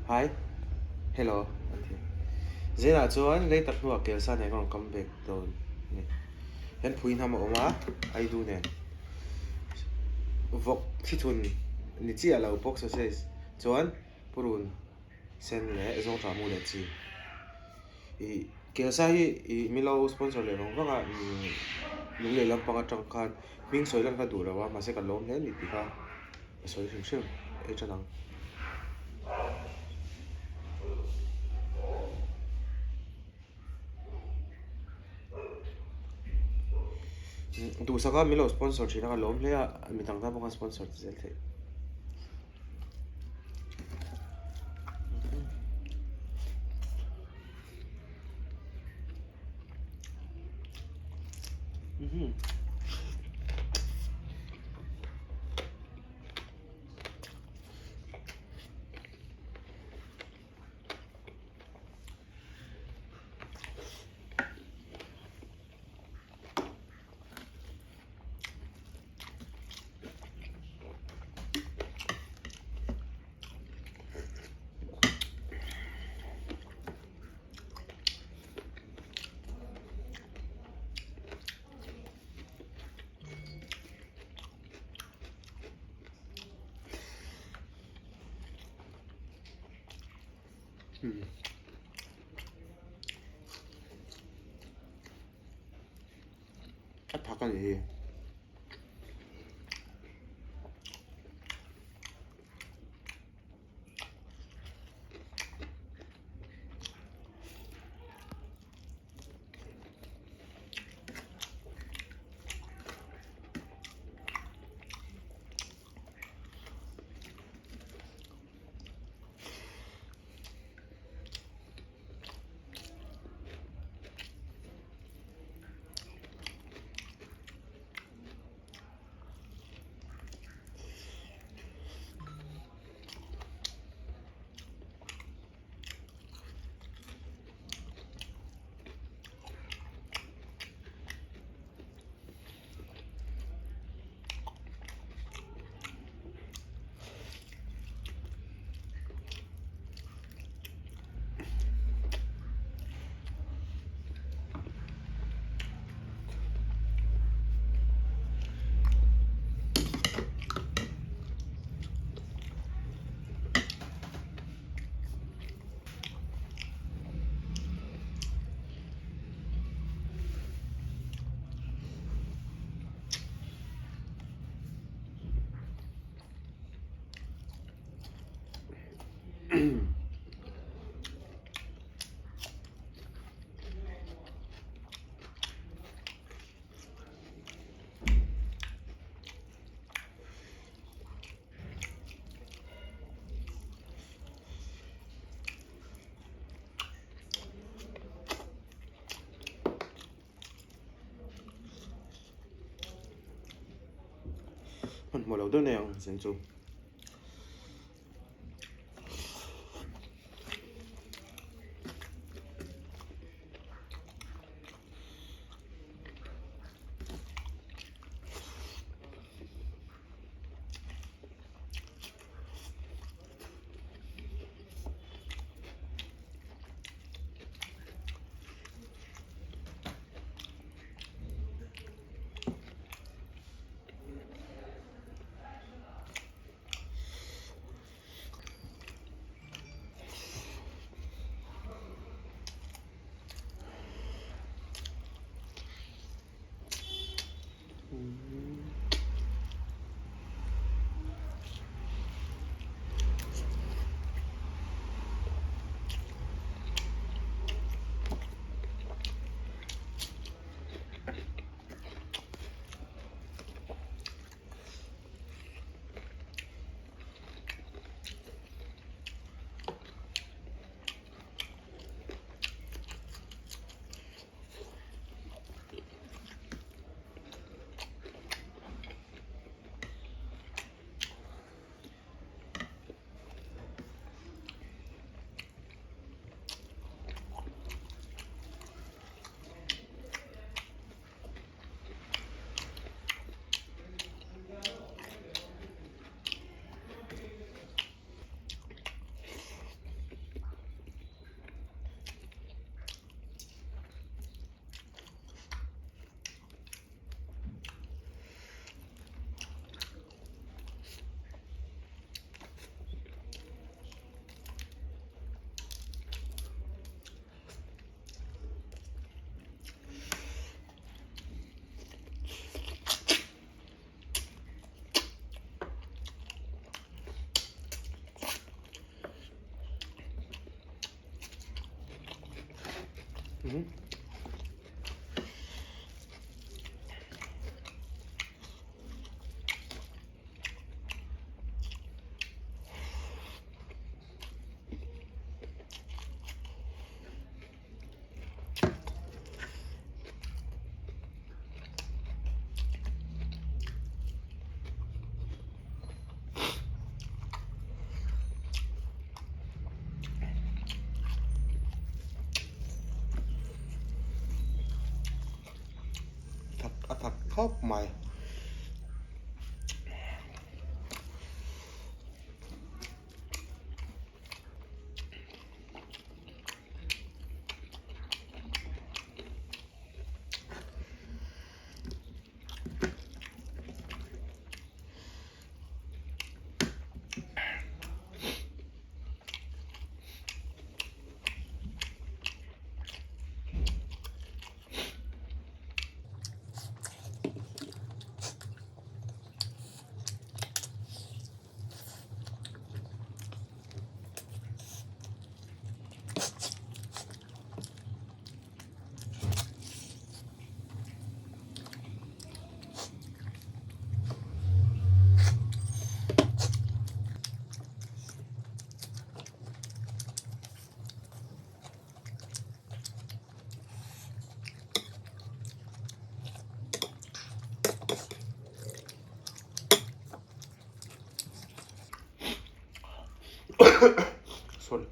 Hi, hello an ti. Zenah chuan lei tak hnuah kelsa nen ka rawn come back dawn a ni. Hian phui hnam a awm a, Aidu nen. Vawk thithun ni chiah lo pork sausage chuan purun sen leh zawngṭah mu leh chi. Ih kelsa hi ih milo sponsor leh vang vang a lunglei lampang atang khan hming sawi lan kha duh lo a mahse ka lawm hle a ni tih kha ka sawi hrim hrim ei tan ang. Duhsaka milo sponsor thin a ka lawm hle a midang tan pawh khan sponsor ti zel theih. A thak a ni hi. Hmanhmawh lo deuh nei ang zen chu. A thak khawp mai. Sorry.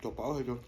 Cho bỏ hơi luôn.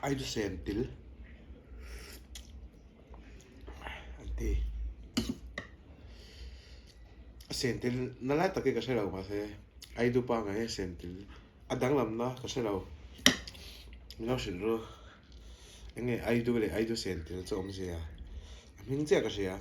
Aidusen til an ti. A sen til na lai tak hi ka hre lo mahse Aidu pangngai a sen til a danglamna ka hre lo. Min lo hrilh ru. Eng nge Aidu leh Aidu sen til chu awmzia a hming chiah ka hria.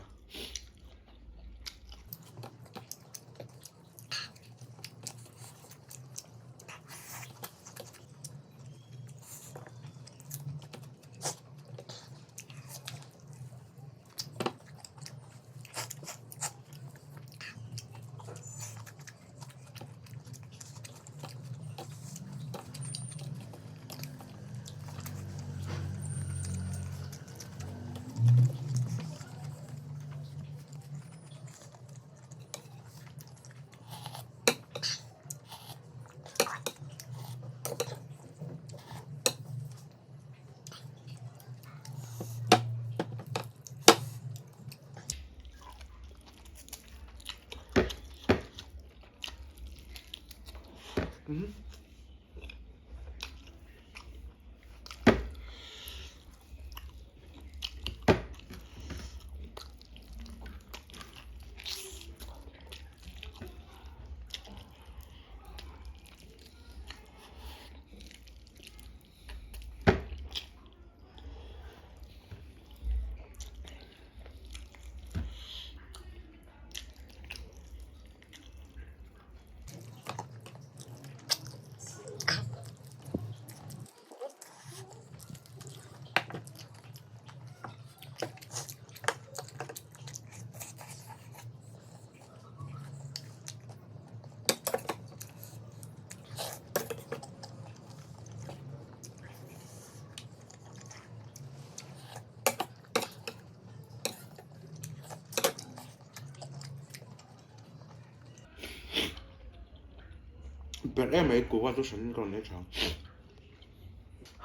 Perh em mai kuva chu hran ka rawn nei tha.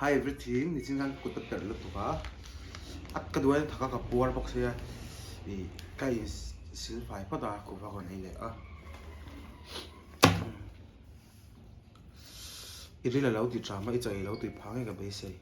Hi everything nichin khan kut a perh lutuk a. A ka duh aiin thaka ka puar bawk sia ih ka in sil fai phawt a kuhva ka rawn ei leh a. I ril a lo ti ṭam a i chaw ei lo tui phah ngei ka beisei.